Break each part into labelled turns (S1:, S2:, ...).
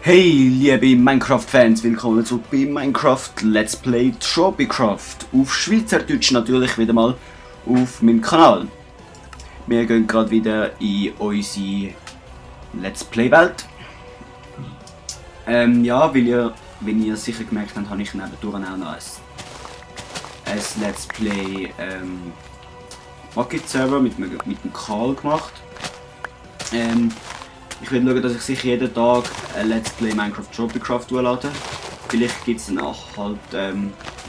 S1: Hey, liebe Minecraft-Fans, willkommen zurück bei Minecraft Let's Play Tropicraft. Auf Schweizerdeutsch natürlich wieder mal auf meinem Kanal. Wir gehen gerade wieder in unsere Let's Play-Welt. Ja, wenn ihr sicher gemerkt habt, habe ich nebendurch auch noch ein Let's Play Rocket Server mit dem Karl gemacht. Ich will schauen, dass ich sicher jeden Tag ein Let's Play Minecraft Tropicraft lade. Vielleicht gibt es dann auch halt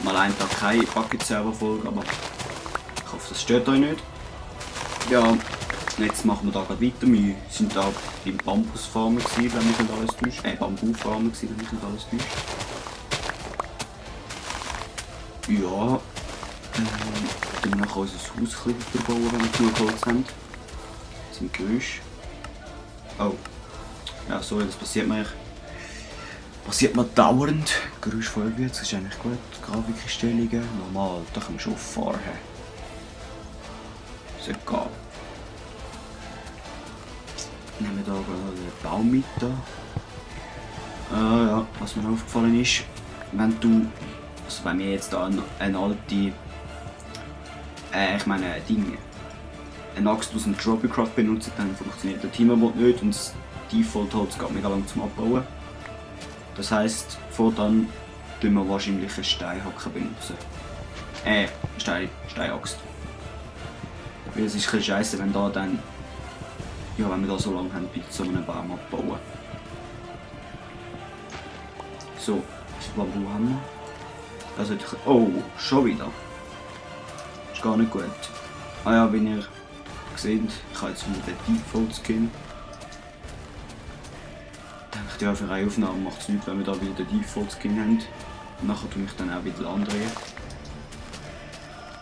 S1: mal einen Tag keine Bucket Server Folge, aber ich hoffe, das stört euch nicht. Ja, jetzt machen wir da gerade weiter. Wir sind da beim Bambusfarmen gewesen, wenn mich nicht alles täuscht. Bambufarmen gewesen, wenn mich nicht alles täuscht. Ja, dann nachher unser Haus ein bisschen weiterbauen, wenn wir genug Holz haben. Das sind Geräusche. Oh. Ja, sorry, das passiert mir dauernd. Geräusch vorwärts ist eigentlich gut. Grafikeinstellungen, normal, da können wir schon fahren. Ist egal. Nehmen wir da gerade einen Baum mit. Ja, was mir aufgefallen ist, wenn wir jetzt da eine alte, eine Axt aus dem Tropicraft benutzen, dann funktioniert der Teamer-Mod nicht und das Default-Holz geht mega lang zum Abbauen. Das heisst, fortan tun wir wahrscheinlich eine Steinhacke benutzen. Steinaxt. Weil es ist ein bisschen scheisse, wenn wir da so lange haben, bis zu einem Baum abbauen. So, was Bambu haben wir? Das sollte ich... Oh, schon wieder. Ist gar nicht gut. Ah ja, wenn ihr seht, ich habe jetzt wieder den Default Skin. Ich denke, ja, für eine Aufnahme macht es nichts, wenn wir da wieder den Default Skin haben. Und nachher tue ich dann auch wieder andrehen.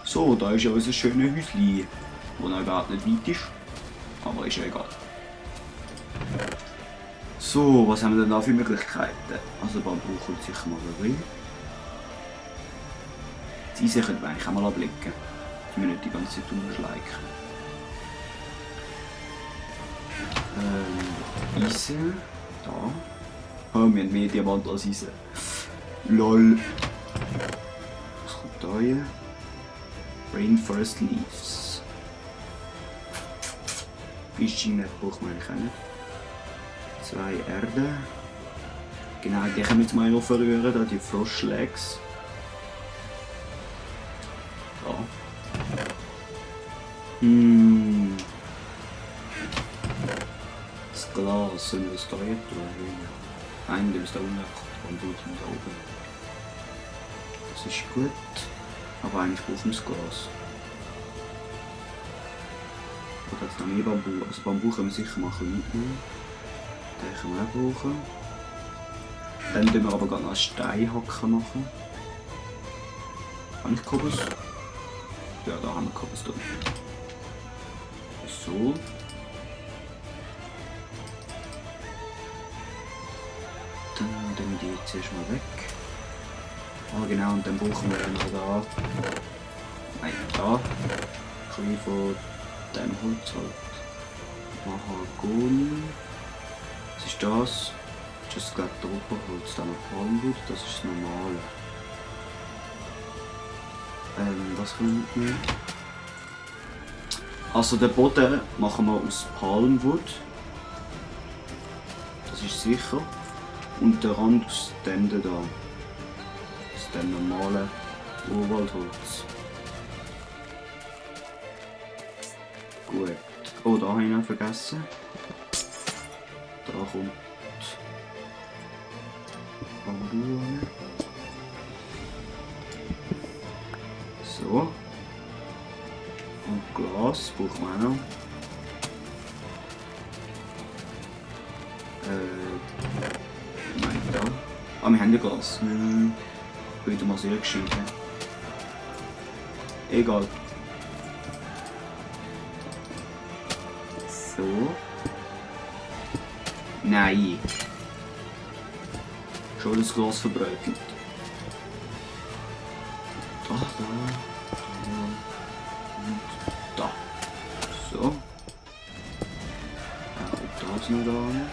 S1: So, da ist ja unser schönes Häuschen, das noch überhaupt nicht weit ist. Aber ist ja egal. So, was haben wir denn da für Möglichkeiten? Also Bambu kommt sicher mal rein. Das Eisen könnten wir eigentlich auch mal abblicken, dass wir nicht die ganze Zeit umschleichen. Eisen. Da. Oh, wir haben mehr Diamant als Eisen. LOL. Was kommt da hier? Rainforest Leaves. Fishing Net braucht man eigentlich auch nicht. 2 Erde. Genau, die können wir jetzt mal noch verrühren, da die Froschlegs. Da. Das Glas, sollen wir das da jetzt tun? Nein, wir müssen da unten und da oben. Das ist gut, aber eigentlich brauchen wir das Glas. Oder jetzt noch mehr Bambu. Also Bambu können wir sicher mal mitnehmen. Den können wir auch brauchen. Dann tun wir aber gerade noch eine Steinhacke machen. Habe ich Kobus? Ja, da haben wir Kobus drin. So. Dann nehmen wir die jetzt erstmal weg. Ah genau, und dann brauchen wir noch da. Nein, da. Ein bisschen von dem Holz halt. Mahagoni. Was ist das? Das ist glaube ich Tropenholz, dann noch Palmwood, das ist das normale. Was können wir mitnehmen? Also den Boden machen wir aus Palmwood. Das ist sicher. Und der Rand aus dem da. Aus dem normalen Urwaldholz. Gut. Oh, da habe ich noch vergessen. Da kommt Bambu rein. So. Und Glas brauchen wir auch noch. Nein, da. Ah, wir haben ja Glas. Wieder mal sehr gescheit. Egal. So. Nein. Schon das Glas verbröckelt. Da, da. Und da. So. Dann kommt das noch da hin.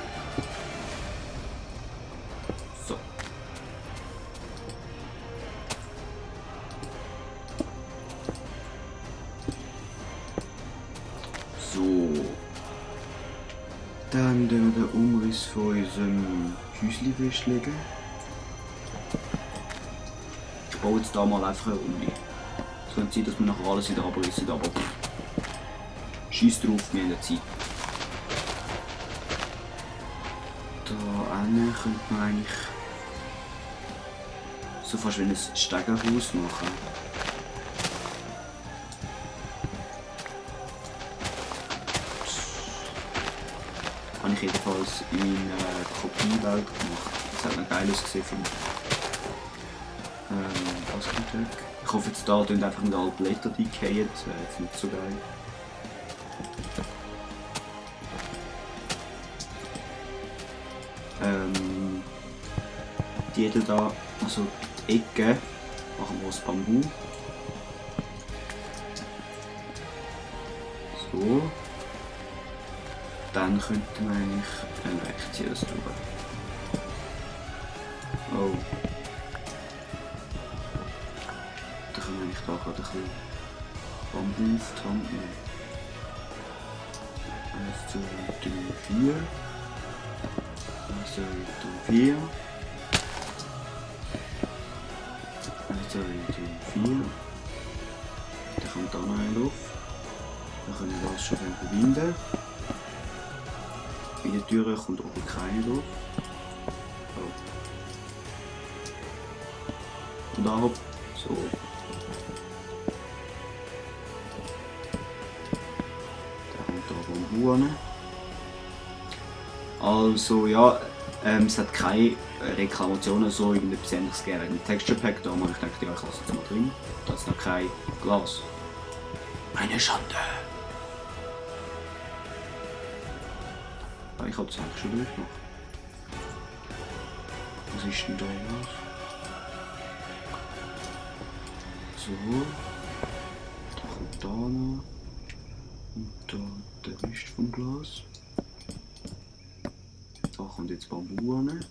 S1: etwas von unserem Häuschen liegen. Ich baue jetzt da mal einfach eine Runde. Es könnte sein, dass wir nachher alles wieder abreißen, aber scheiß drauf, wir haben Zeit. Da hinten könnte man eigentlich so fast wie ein Stegenhaus machen. Habe ich jedenfalls in meiner Kopiewelt gemacht. Das hat noch geil ausgesehen, finde ich. Das kommt weg. Ich hoffe jetzt da tun einfach mit allen Blättern decayed. Das wäre jetzt nicht so geil. Die da, also die Ecke, machen wir aus Bambu. So. Dann könnte man eigentlich wegziehen das drüber. Oh. Dann können wir eigentlich da gerade ein bisschen Bambu auf die Hand nehmen. 1, 2, 3, 4. 1, 2, 3, 4. 1, 2, 3, 4. Dann kommt da noch eine Luft. Dann können wir das schon verbinden. Bei der Tür kommt oben keine durch. Oh. Und da hopp. So. Da kommt da Bambu an. Also ja, es hat keine Reklamationen so irgendetwas ähnliches gegeben mit Texture Pack. Da habe ich gedacht, ja, ich lasse jetzt mal drin. Da ist noch kein Glas. Eine Schande! Ich habe es eigentlich schon durchgemacht. Was ist denn da los? So. Da kommt da noch. Und da der Rest vom Glas. Da kommt jetzt Bambu an.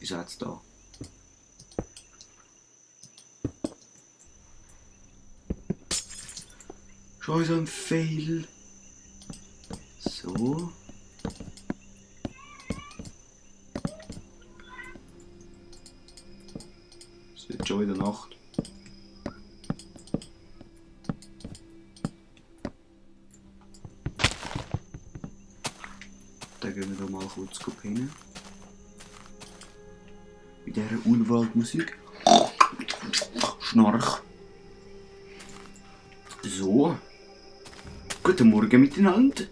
S1: Wieso hat es da? Schon so ein Fail. So. Es wird schon wieder Nacht. Dann gehen wir da mal kurz hin. Mit dieser Urwaldmusik. Schnarch. So. Guten Morgen miteinander.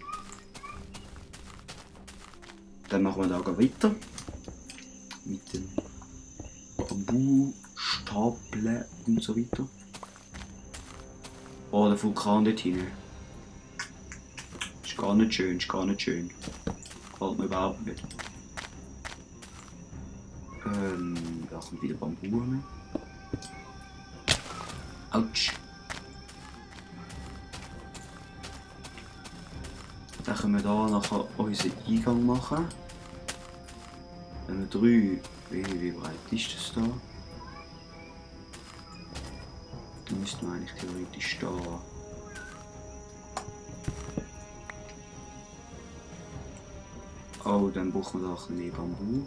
S1: Dann machen wir da weiter. Mit den Bambustapeln und so weiter. Oh, der Vulkan dort hinten. Ist gar nicht schön, ist gar nicht schön. Gefällt mir überhaupt nicht. Da kommt wieder Bambu rein. Autsch. Dann können wir hier nachher unseren Eingang machen. Wenn wir 3, wie breit ist das da? Dann müssten wir eigentlich theoretisch da. Oh, dann brauchen wir da ein bisschen mehr Bambu.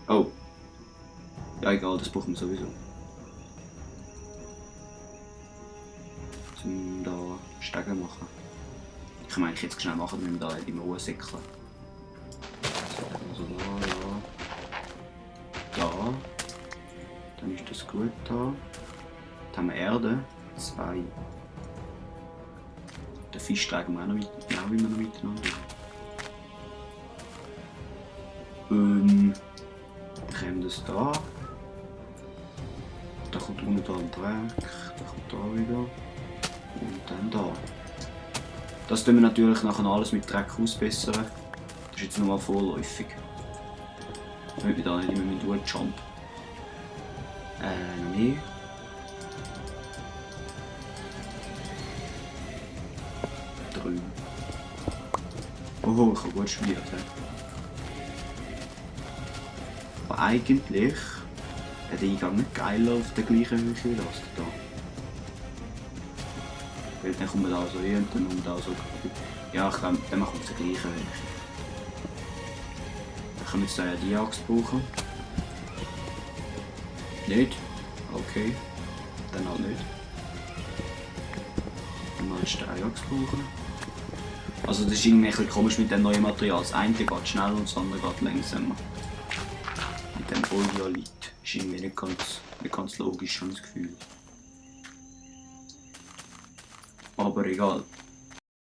S1: Oh. Ja, egal, das brauchen wir sowieso. Zum da Stegen machen. Ich kann eigentlich jetzt schnell machen, wenn wir da in Ruhe säckeln. Also da. Dann ist das gut da. Dann haben wir Erde. 2. Den Fisch tragen wir auch noch miteinander. Dann kommt das da. Da kommt unten da ein Dreck. Da kommt da wieder. Und dann da. Das tun wir natürlich nachher alles mit Dreck ausbessern. Das ist jetzt nochmal vorläufig. Damit wir da nicht immer durchjumpen. Nee. Oh, ich habe gut studiert. Aber eigentlich hat der Eingang nicht geil auf der gleichen Höhe wie das da. Weil dann kommt man da so hin und dann kommt man da so. Ja, ich glaube, dann machen wir den gleichen Weg. Dann können wir jetzt ja die Axt brauchen. Nicht? Okay. Dann halt nicht. Dann mal eine Axt brauchen. Also das ist irgendwie ein bisschen komisch mit dem neuen Material. Das eine geht schnell und das andere geht langsamer. Mit dem Oleolit ist irgendwie nicht ganz logisch, habe ich das Gefühl. Aber egal.